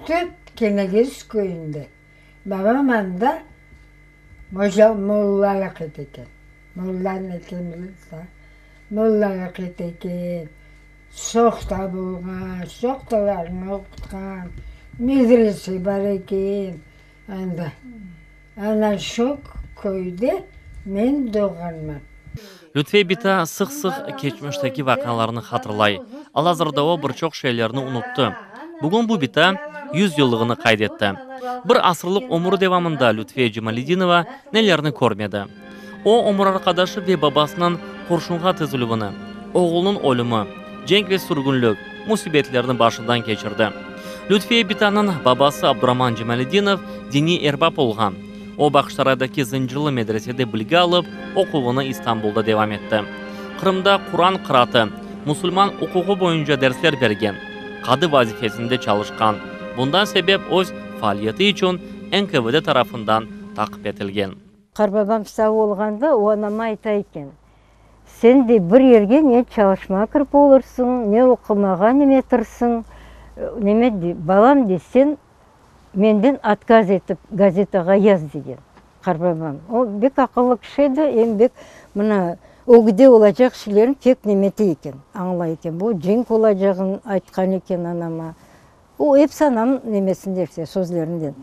Tüp Keneges köyünde. Babam anda mollalıq ete eken. Mollanı mollalıq ete eken. Sohta bolğan, sohtalarnı oqutqan, medrese bar eken anda. Ana şu köyde men doğğanman. Lütfiye bita sıq-sıq keçmişteki vaqialarnı hatırlay. Al-azırda o, bir çoq şeylerni unuttı. Bugün bu bita yüz yıllığını qayd etti. Bir asırlıq ömüri devamında Lütfiye Cemaledinova nelerni körmedi? O, ömür arqadaşı ve babasınıñ qurşunğa tizilüvini, oğlunıñ ölümi, cenk ve sürgünlik müsibetlerini başından keçirdi. Lütfiye bitanıñ babası Abduraman Cemaledinov diniy erbap olğan. O, Bağçasaraydaki Zıncırlı medresede bilgi alıp, oquvını İstanbulda devam etti. Qırımda Quran qıratı, musulman uquqı boyunca dersler bergen, qadı vazifesinde çalışqan, bundan sebep öz faaliyeti içün NKVD tarafından taqip etilgen. Qarbabam sağ olğanda o anama ayta eken, Sen de bir yerge ne çalışmağa kirip olursıñ, ne oqumağa nemetirsiñ, neme dey, balam dey, sen menden otkaz etip gazetağa yaz degen qarbabam. O bek aqıllı kişi edi, em bek mına ögde olacaq şeylerni pek nemete eken, añlay eken. Bu cenk olacağını aytqan eken anama. O episi anam nemesinden işte, sözlerinden.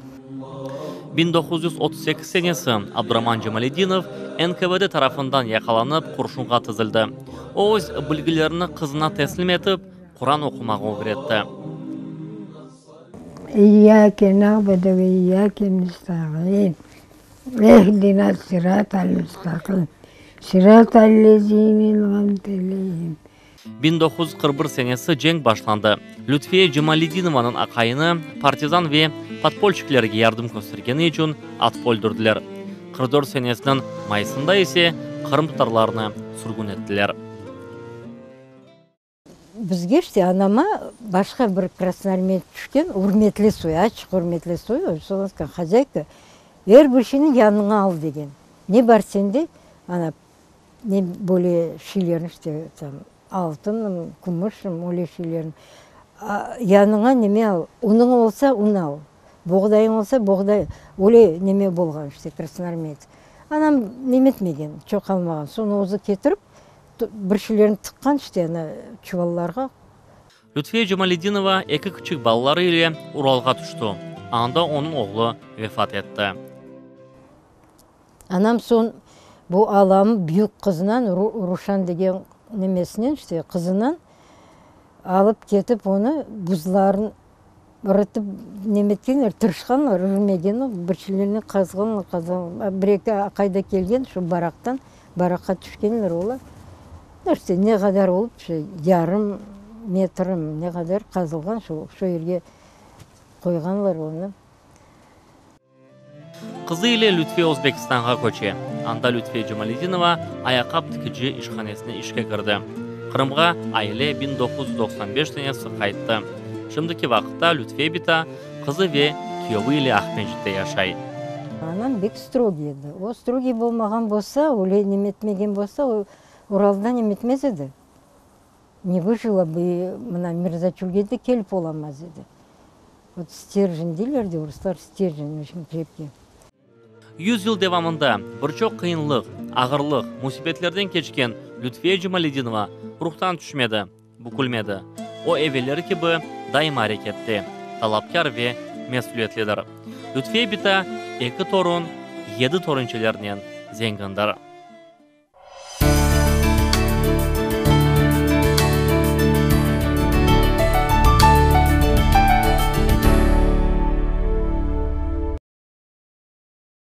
1938 senesi Abduraman Cemaledinov NKVD tarafından yaqalanıp qurşunğa tizildi. O öz bilgilerini qızına teslim etip, Quran oqumağa ögretti. İyyâke na'budu ve iyyâke nesta'in, İhdina s-sıratal mustaqim, sıratal lezîne en'amte aleyhim. 1941 senesi cenk başlandı. Lütfiye Cemaledinovanıñ aqayını partizan ve podpolşçiklerge yardım köstergeni içün atıp öldürdiler. 44 senesiniñ mayısında ise qırımtatarlarnı sürgün ettiler. Bizge işte anama başqa bir krasnoarmeyets tüşken, ürmetli soy, açıq ürmetli soy, soñ aytqan, Hozâyka, er bir şeyni yanıña al degen. Ne bar sende, ana, ne böyle şeylerni işte tam altınım, kümüşim, öyle şeylerni, yanıña neme al, unıñ olsa un al, boğdayıñ olsa boğday, öyle neme bolğan işte krasnoarmeyets. Anam nemetmegen, çoq almağan, soñ özü ketirip, Bir şeylerni tıqqan işte ana çuvallarğa. Lütfiye Cemaledinova eki kiçik balaları ile Uralğa tüşti, anda onıñ oğlu vefat etti. Anam soñ bu alamı büyük qızınan, Ruşan degen nemesinen işte qızınan alıp ketip onı buzların ırıtıp nemetkenler, tırışqanlar, ırımegen, bir şeylerni qazğanlar, qazğanlar, bir-eki aqay da kelgen şu baraqtan, baraqqa tüşkenler olar. İşte ne qadar olıp, şu yarım metr ne qadar qazılğan, şu, şu yerge qoyğanlar onı. Qızı ile Lütfiye Özbekistanğa köçe. Anda Lütfiye Cemaledinova ayaqqap tikici işhanesine işke kirdi. Qırımğa aile 1995 senesi qayttı. Şimdiki vaqıtta Lütfiye bita qızı ve kiyövi ile Aqmescitte yaşay. Anam bek strogiy edi. O strogiy bolmağan bolsa, öyle nemetmegen bolsa, o Uralda nemetmez edi. Ne vıjila bı, mına Mirzaçülge de kelip olamaz edi. Vot sterjen deyler de ruslar, sterjen, oçün krepkiy. Yüz yıl devamında bir çoq qıyınlıq, ağırlıq, müsibetlerden keçken Lütfiye Cemaledinova ruhtan tüşmedi, bükülmedi. O evelleri kibi daima arekette, talapkâr ve mesüliyetlidir. Lütfiye bita eki torun, yedi torunçelernen zengindir.